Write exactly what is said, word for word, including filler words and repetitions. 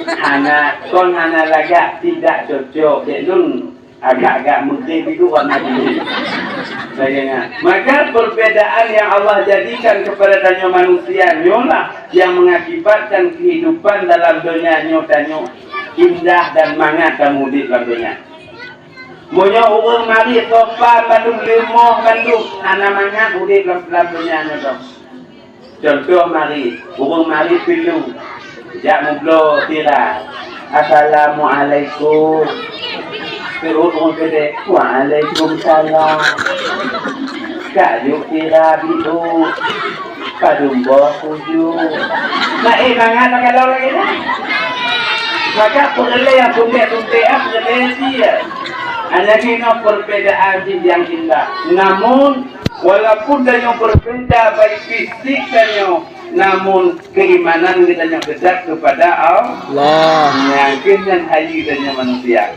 Hana, kon hana lagak, tidak cocok. Dek lôn agak-agak meugré bidu warna biru. Saya ingat. Maka perbedaan yang Allah jadikan kepada tanyoe manusia nyoe lah yang mengakibatkan kehidupan dalam donya nyoe tanyoe indah dan mangat kamoe udép lam donya. Meunyoe ureuëng marit sopan bandum, leumoh bandum, hana mangat udép lam, lam donya nyoe dong. Contoh marit, ureuëng marit pilu, jak meubloe sira, "Assalamualaikum." Seuôt ureuëng keudéh, "Waalaikumsalam." Ka jok sira biôh, padum boh kujok. Nah, eh, mangat maka lom lagée nyan. Maka peureulée nyang suntek-suntek, ah, peureulée sie. Hanya jinoe perbedaan jih nyang indah. Namun, walaupun tanyoe berbeda baik fisik tanyoe, namun keimanan geutanyoe dekat kepada Allah. Allah. Nyang keuh nyan hayeue tanyoe manusia.